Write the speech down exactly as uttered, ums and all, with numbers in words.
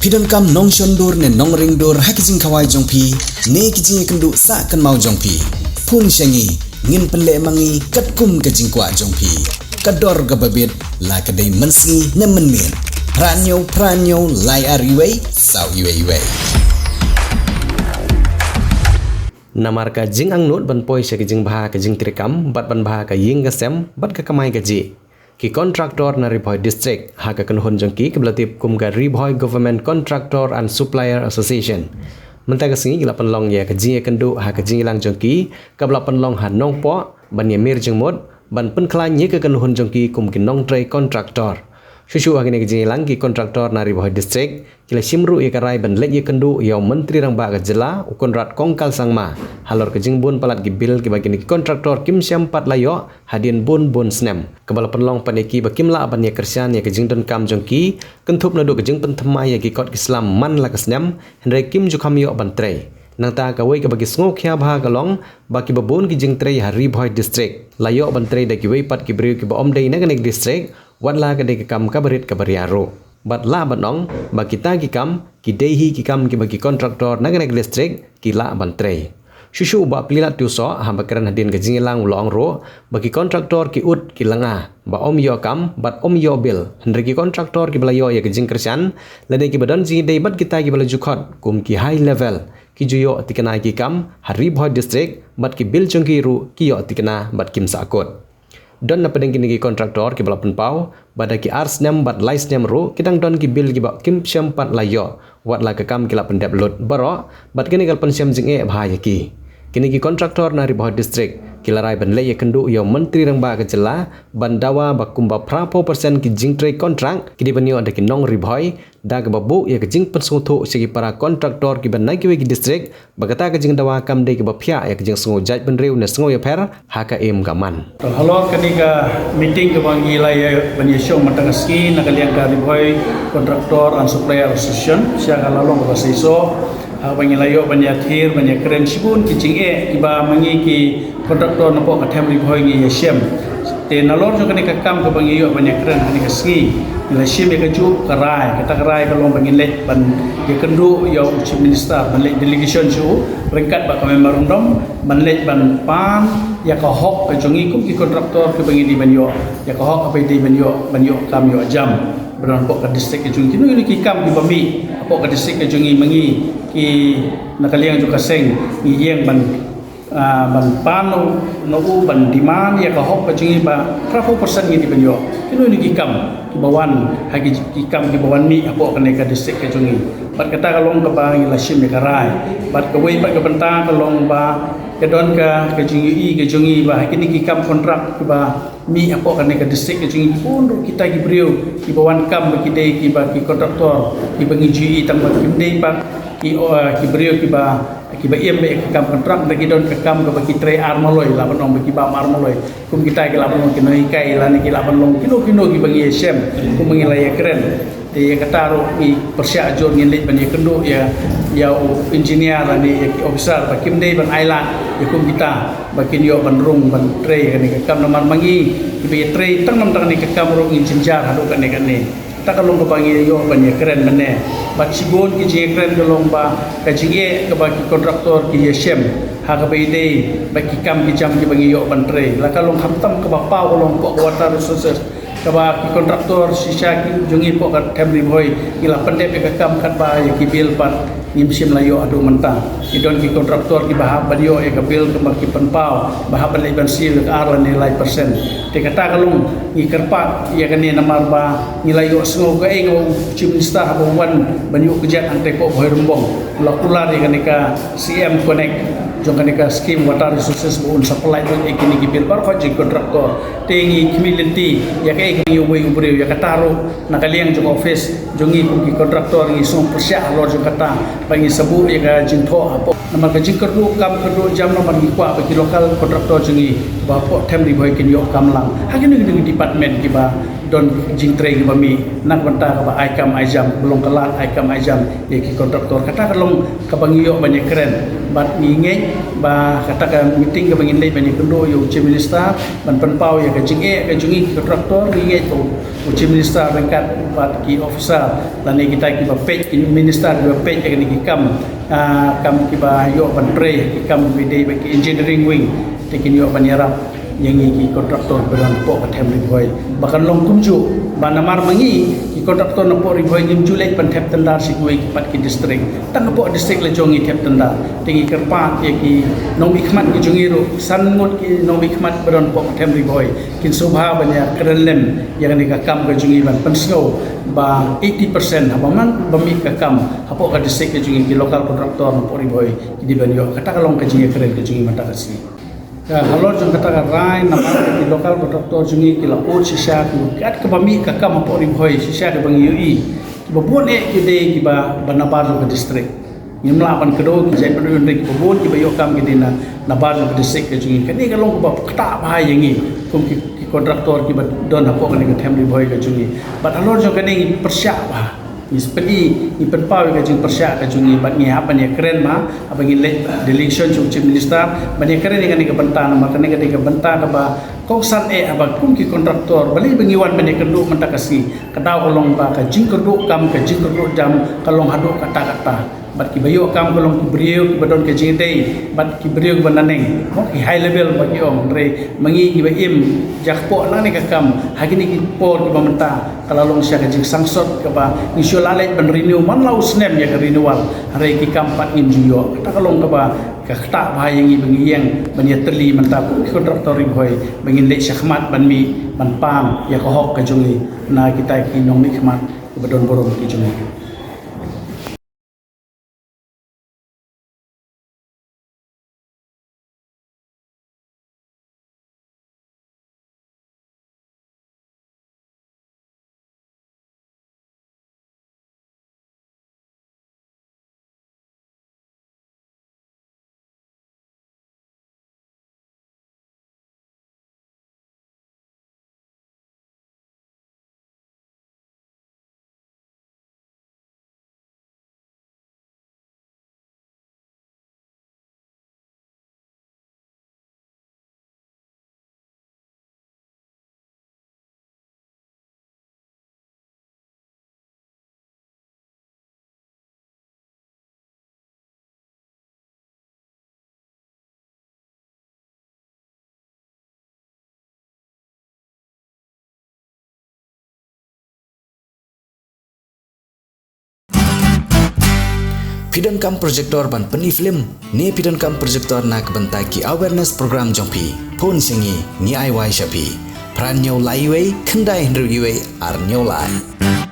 Phi donkam nongshon dur ne nongring dur ha ki jingkhawai jong phi ne ki jingïakynduh sah kynmaw jong phi? Phone sha ngi, ngin pynleh ma ngi katkum ka jingkwah jong phi. Ka dor kaba bit, la ka dei mynsngi ne mynmiet. Phra hynñiew phra hynñiew lai ar wei saw wei wei. Namar ka jingangnud ban poi sha ka jingbha ka jingtreikam bad ban bha ka ïing ka sem bad ka kamai kajih, ki kontraktor na Ri Bhoi District, ha ka kynhun jong ki kaba la tip kum ka Ri Bhoi Government Contractor and Supplier Association, mynta ka sngi ki la pynlong ïa ka jingïakynduh ha ka jingïalang jong ki kaba la pynlong ha Nongpoh ban ïamir jingmut ban pynkhlaiñ ïa ka kynhun jong ki kum ki nongtrei kontraktor. Shuh shuh ha kane ka jingïalang, ki kontraktor na Ri Bhoi District ki la shim ruh ïa ka rai ban leit ïakynduh ïa u Myntri Rangbah ka jylla, u Conrad Kongkal Sangma, halor ka jingbun palat ki bill kiba kine ki kontraktor kim shym pat la ïoh hadien bun bun snem, kaba la pynlong pat ïa ki ba kim lah ban ïakyrshan ïa ka jingdonkam jong ki, kynthup naduh ka jingpynthymmai ïa ki kot ki slam man la ka snem, hynrei kim ju kham ïoh ban trei. Nangta kawei kaba ki sngewkhia bha ka long ba kiba bun ki jingtrei ha Ri Bhoi District la ïoh ban trei da kiwei pat ki briew kiba ym dei na kane ka district, wat la ka dei ka kam kaba rit kaba ria ruh. Bad lah ban ong ba kita ki kam ki dei hi ki kam kiba ki kontraktor na kane ka district ki lah ban trei. Shuh shuh u Bah Plilat Tiewsoh, haba kren hadien ka jingïalang, u la ong ruh ba ki kontraktor ki ud ki lynga ba ym ïoh kam bad ym ïoh bill, hynrei ki kontraktor kiba la ïoh ïa ka jingkyrshan lane kiba don jingïadei bad kita kiba la ju khot kum ki high level, ki ju ïoh thikna ïa ki kam ha Ri Bhoi District bad ki bill jong ki ruh ki ïoh thikna bad kim sahkut. Don na pdeng kine ki kontraktor kiba la pynpaw ba da ki ar snem bad lai snem ruh ki dang don ki bill kiba kim shym pat la ïoh, wat la ka kam ki la pyndep lut baroh, bad kine ki la pynshem jingeh bha ïa ki. Kine ki kontraktor na Ri Bhoi District ki la rai ban leit ïakynduh ïa u Myntri Rangbah ka jylla ban dawa ba kumba phra phew percent ki jingtrei kontrak ki dei ban ïoh da ki nong Ri Bhoi, da kaba buh ïa ka jingpynsngewthuh sha ki para kontraktor kiba na kiwei ki district ba kata ka jingdawa kam dei kaba phiah ïa ka jingsngew jaitbynriew ne sngew ïapher ha ka im ka man. To halor kane ka meeting kaba ngi la ïa ban ïashong mynta ka sngi na ka liang ka Ri Bhoi Contractor and Supplier Association, sha ka la long kaba seisoh, ha kaba ngi la ïoh ban ïathir ban ïakren shibun ki jingeh kiba ma ngi ki kontraktor napoh ka Them Ri Bhoi ngi ïashem. Te nalor jong kane ka kam kaba ngi ïoh ban ïakren kane ka sngi, ngi la shim ïa kajuh ka rai, kata ka rai ka long ba ngin leit ban ïakynduh ïa u Chief Minister, ban leit delegation sha u ryngkat bad ka memorandum, ban leit ban pan ïa ka hok ka jong ngi kum ki kontraktor kiba ngi dei ban ïoh, ïa ka hok kaba dei ban ïoh, ban ïoh kam ïoh jam. Ba don hapoh ka district ka jong ngi, kino kino ki kam kiba mih hapoh ka district ka jong ngi, ma ngi ki na ka liang jong ka seng ngi ïeng ban ah, ban pan na u, na u ban demand ïa ka hok ka jong ngi ba phra phew percent ngi dei ban ïoh. Kino kino ki kam kiba wan, ha ki, ki kam kiba wan mih hapoh kane ka district ka jong ngi. Bad kata ka long kaba ngi la shim ïa ka rai. Bad kawei pat ka bynta ka long ba ka don ka, ka jingïohi ka jong ngi ba ha kine ki kam kontrak kiba mih hapoh kane ka district ka jong ngi, bun ruh kita ki briew kiba wan kam ba ki dei kiba ki kontraktor kiba ngi ju ïohi tang ba kim dei pat ki, oh, ki briew kiba, kiba im bad ïa ka kam kontrak, da ki don ka kam kaba ki trei ar maloi, lah ban ong ba ki bam ar maloi. Kum kita ki lah ban long ki nonghikai lane ki lah ban long kino kino kiba ngi ïashem, kumba ngi la ïakren. Te ïa kata ruh ngi pyrshah jur ngin leit ban ïakynduh ïa, ïa u engineer lane ïa ki officer ba kim dei ban ailad ïa kum kita ba kin ïoh ban rung ban trei kane ka kam, namar ma ngi kiba ïatrei tang namar kane ka kam ruh ngin jynjar haduh kane kane. Kata ka long kaba ngi ïoh ban ïakren mynne. Bad shibun ki jingïakren ka long ba ka jingeh kaba ki kontraktor ki ïashem ha kaba ïadei bad ki kam ki jam kiba ngi ïoh ban trei. La ka long khamtam kaba paw ka long hapoh ka water resources, kaba ki kontraktor shisha ki jong ngi hapoh ka Them Ri Bhoi ngi la pyndep ïa ka kam katba ïa ki bill pat ngim shym la ïoh haduh mynta. Ki don ki kontraktor kiba hap ban ïoh ïa ka bill kaba ki pynpaw ba hap ban leit ban siew ïa ka ar lane lai percent. Te kata ka long ngi kyrpad ïa kane namar ba ngi la ïohsngew kaei nga u Chief Minister haba u wan ban ïuh kjat hangtei hapoh Bhoirymbong, u la kular ïa kane ka C M Connect jong kane ka scheme water resources ba un sa pynlait lut ïa kine ki bill baroh ki kontraktor. Te ngi khmih lynti ïa kaei kaba ngi uwei u briew, ïa kata ruh na ka liang jong office jong ngi kum ki kontraktor ngi sngew pyrshah halor jong kata ba ngi sa buh ïa ka jingthoh hapoh. Namar ka jingkyrduh kam kyrduh jam, namar ngi kwah ba ki local kontraktor jong ngi ba hapoh Them Ri Bhoi kin ïoh kam lang ha kino kino ki department kiba don jingtrei kiba mih na ka bynta kaba ai kam ai jam, ba long ka lad ai kam ai jam ïa ki kontraktor. Kata ka long kaba ngi ïoh ban ïakren bad ngi ngeit ba kata ka meeting kaba ngin leit ban ïakynduh ïa u Chief Minister ban pynpaw ïa ka jingeh ka jong ngi ki kontraktor, ngi ngeit ba u Chief Minister ryngkat bad ki officer lane kita kiba peit, ki minister kiba peit ïa kine ki kam, ah, kam kiba ïoh ban trei, ki kam kiba dei bad ki engineering wing, te kin ïoh ban ïarap ïa ngi ki kontraktor ba don hapoh ka Them Ri Bhoi. Ba kan long kumjuh ba namar ma ngi ki kontraktor napoh Ri Bhoi ngim ju leit ban thep tender sha kiwei pat ki district. Tang hapoh district la jong ngi thep tender. Te ngi kyrpad ïa ki nongmihkhmat ki jong ngi ruh, san ngut ki nongmihkhmat ba don hapoh ka Them Ri Bhoi kin sngewbha ban ïakren lem ïa kane ka kam ka jong ngi ban pynsngew ba eighty percent haba man ba mih ka kam hapoh ka district ka jong ngi, ki local contractor napoh Ri Bhoi ki dei ban ïoh. Kata ka long ka jingïakren ka jong ngi mynta ka sngi. Ka halor jong kata ka rai namar ki local contractor jong ngi ki la ud shisha, ki kat kaba mih ka kam hapoh Ri Bhoi shisha kiba ngi ïohi, kiba bun eh ki dei kiba ba nabar jong ka district. Ngim lah ban kdew, ki jait ban ïoh kiba bun kiba ïoh kam ki dei na nabar jong ka district ka jong ngi. Kane ka long kaba ktah bha ïa ngi kum ki, ki kontraktor kiba don hapoh kane ka Them Ri Bhoi ka jong ngi. Bad halor jong kane ngi pyrshah bha, ngi pyni, ngi pynpaw ïa ka jingpyrshah ka jong ngi bad ngi hap ban ïakren ma, haba ngi leit delegation jong u Chief Minister ban ïakren ïa kane ka bynta, namar kane ka dei ka bynta kaba kongsan eh haba kum ki kontraktor balei ba ngi wan ban ïakynduh mynta ka sngi. Ka daw ka long ba ka jingkyrduh kam, ka jingkyrduh jam ka long haduh katta katta. Bad kiba ïoh kam ka long ki briew kiba don ka jingïadei bad ki briew kiba naneng, mo, ki high level ba ki ong. Hynrei ma ngi kiba im jakpoh lang ne ka kam ha kine ki por kiba mynta, ka la long sha ka jingsangsot kaba ngi shu la leit ban renew man la u snem ïa ka renewal, hynrei ki kam pat ngim ju ïoh. Kata ka long kaba ka ktah bha ïa ngi ba ngi ïeng ban ïatylli mynta kum ki kontraktor Ri Bhoi ba ngin leit shakhmat ban mih ban pan ïa ka hok ka jong ngi na kita ki nongmihkhmat kiba don burom ki jong ngi. Phi donkam projector ban pyni film ne phi donkam projector na ka bynta ki awareness program jong phi? Phone sha ngi, ngi ai wai sha phi. Phra hynñiew lai wei, khyndai hynriew wei, ar hynñiew lai.